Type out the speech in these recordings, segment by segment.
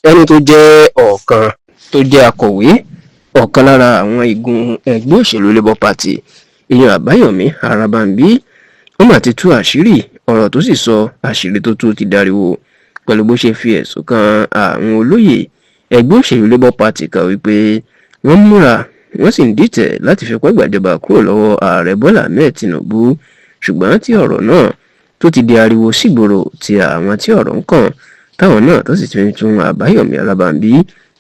Ẹni tó jẹ́ ọ̀kan tó jẹ́ akọ̀wé ọ̀kan lára àwọn igun ẹgbẹ́ òṣèlú Labour Party, ìyẹn Àbáyọ̀mí Arábàmbí, ó mà ti tú àṣírí ọ̀rọ̀ tó sì sọ àṣírí tó tú ti dariwo pẹ̀lú bó ṣe fi ẹ̀sùn kan àwọn olóyè ẹgbẹ́ òṣèlú Labour Party kan wípé wọ́n múra, wọ́n sì ń dìtẹ̀ láti fipá gbàjọba kúrò lọ́wọ́ Ààrẹ Bọ́lá Ahmed Tinubu, ṣùgbọ́n tí ọ̀rọ̀ náà tó ti di ariwo sígboro, tí àwọn tí ọ̀rọ̀ ń kàn táwọn náà tó sì ti ń tún Àbáyọ̀mí Arábàmbí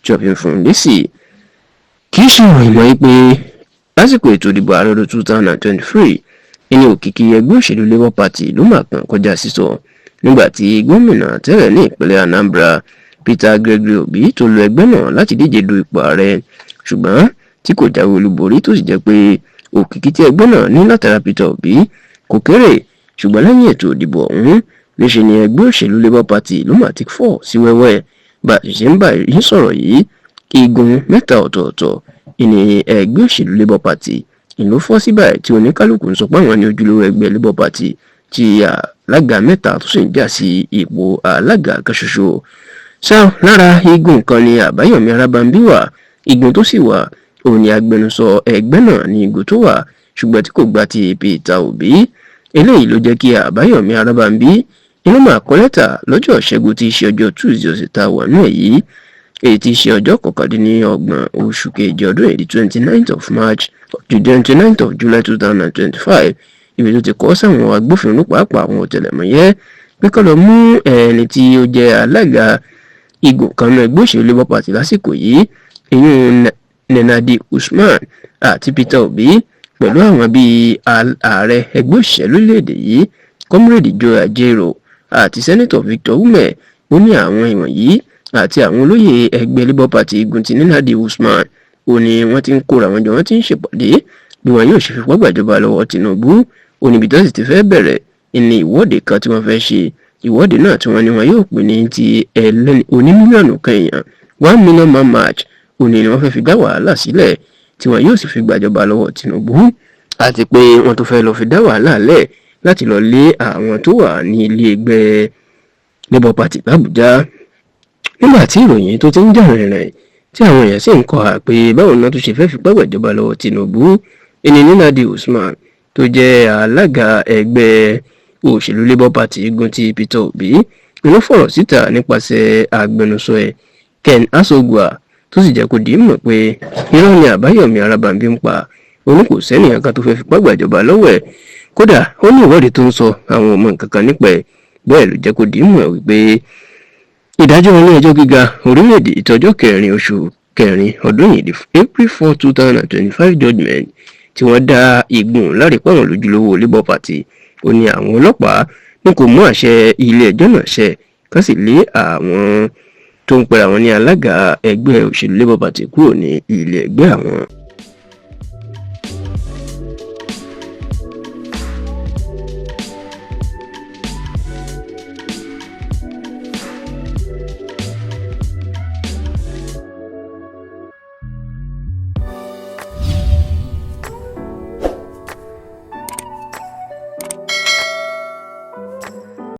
tí wọ́n fi ń fún un lésì. Kì í ṣe ìròyìn mọ́ pé lásìkò ètò ìdìbò ààrẹ ọdún 2023 ẹni òkìkí ẹgbẹ́ òṣèlú Labour Party ló mà kàn kọjá sísọ nígbà tí gómìnà tẹ́lẹ̀ ní ìpínlẹ̀ Anambra, Peter Gregory Obi, tó lo ẹgbẹ́ náà láti díje du ipò ààrẹ, ṣùgbọ́n tí kò jáwé olúborí, tó sì jẹ́ pé òkìkí tí ẹgbẹ́ náà ní látara Peter Obi kò kéré. Ṣùgbọ́n lẹ́yìn ètò ìdìbò ọ̀hún, níṣe ni ẹgbẹ́ òṣèlú Labour Party ló mà ti fọ́ sí wẹ́wẹ́. Bá a ṣe ń bá yín sọ̀rọ̀ yìí, igun mẹ́ta ọ̀tọ̀ọ̀tọ̀ ìní ẹgbẹ́ òṣèlú Labour Party ìlú fọ́ síbẹ̀, tí oníkálukú ń sọ pé àwọn ní ojúlówó ẹgbẹ́ Labour Party, tí alága mẹ́ta tó sì ń jà sí ipò alága kan ṣoṣo. Ṣá lára igun kan ni Àbáyọ̀mí Arábàmbí wà. Igun tó sì wà òun ni agbẹnusọ ẹgbẹ́ náà ní igun tó wà, ṣùgbọ́n tí kò gba ti Peter Obi. Eléyìí ló jẹ́ kí Àbáyọ̀mí Arábàmbí inú máa kọ lẹ́tà lọ́jọ́ Ìṣẹ́gun tí í ṣe ọjọ́ Tuesday ọ̀sẹ̀ tá a wà náà yìí, èyí tí í ṣe ọjọ́ 29 oṣù kejì ọdún yìí, 29th of March to 29th of July 2025, ibi tó ti kọ sáwọn agbófinró, pàápàá àwọn ọ̀tẹlẹ̀múyẹ́, pé kó lọ mú ẹni tí ó jẹ́ alága igun kan náà ẹgbẹ́ òṣèlú Labour Party lásìkò yìí, ìyún Nenadi Usman àti Peter Obi, pẹ̀lú àwọn bíi ààrẹ ẹgbẹ́ òṣèlú lórílẹ̀‐èdè yìí, Comrade Joe Ajaero, àti Senator Victor Umeh. Ó ní àwọn ìwọ̀nyí àti àwọn olóyè ẹgbẹ́ Labour Party igun ti Nenadi Usman, ó ní wọ́n ti ń kóra wọn jọ, wọ́n ti ń ṣèpàdé bí wọn yóò ṣe fipá gbàjọba lọ́wọ́ Tinubu. Ó níbi tó sì ti fẹ́ bẹ̀rẹ̀ ní ìwọ́de kan tí wọ́n fẹ́ ṣe, ìwọ́de náà tí wọ́n ní wọn yóò pè ní ti ẹlẹ́ni oní 1 mílíọ̀nù èèyàn, 1 million man march. Ó ní wọ́n fẹ́ fi dá wàhálà sílẹ̀ tí wọn yóò sì fi gbàjọba lọ́wọ́ Tinubu, àti pé wọ́n tó fẹ́ lọ fi dá wàhálà lẹ̀ láti lọ lé àwọn tó wà ní ilé ẹgbẹ́ Labour Party l'Àbújá. Nígbà tí ìròyìn tó ti ń jà rìnrìn, tí àwọn èèyàn sì ń kọ́ à pé báwo náà tó ṣe fẹ́ fipá gbàjọba lọ́wọ́ Tinubu, ẹni Nenadi Usman tó jẹ́ alága ẹgbẹ́ òṣèlú Labour Party igun ti Peter Obi ló fọ̀rọ̀ síta nípasẹ̀ agbẹnusọ ẹ̀, Ken Asogua, tó sì jẹ́ kó di mọ̀ pé irọ́ ni Àbáyọ̀mí Arábàmbí ń pa. Ó ní kò sẹ́nìyàn kan tó fẹ́ fipá gbàjọba lọ́wọ́ ẹ̀. Kódà, ó ní ìwọ́de tó ń sọ, àwọn ọmọ nǹkan kan nípa ẹ̀. Bẹ́ẹ̀ ló jẹ́ kó di mọ̀ wípé ìdájọ́ ilé ẹjọ́ gíga orílẹ̀-èdè ìtọ́jọ́ 4 oṣù 4 ọdún yìí, April 4, 2025 judgement, tí wọ́n dá igun láre pàwọn lójúlówó Labour Party, ó ní àwọn ọlọ́pàá ní kò mú àṣẹ ilé ẹjọ́ náà ṣẹ, kán sì lé àwọn tó ń pera àwọn ní alága ẹgbẹ́ òṣèlú Labour Party kúrò ní ilé ẹgbẹ́ àwọn.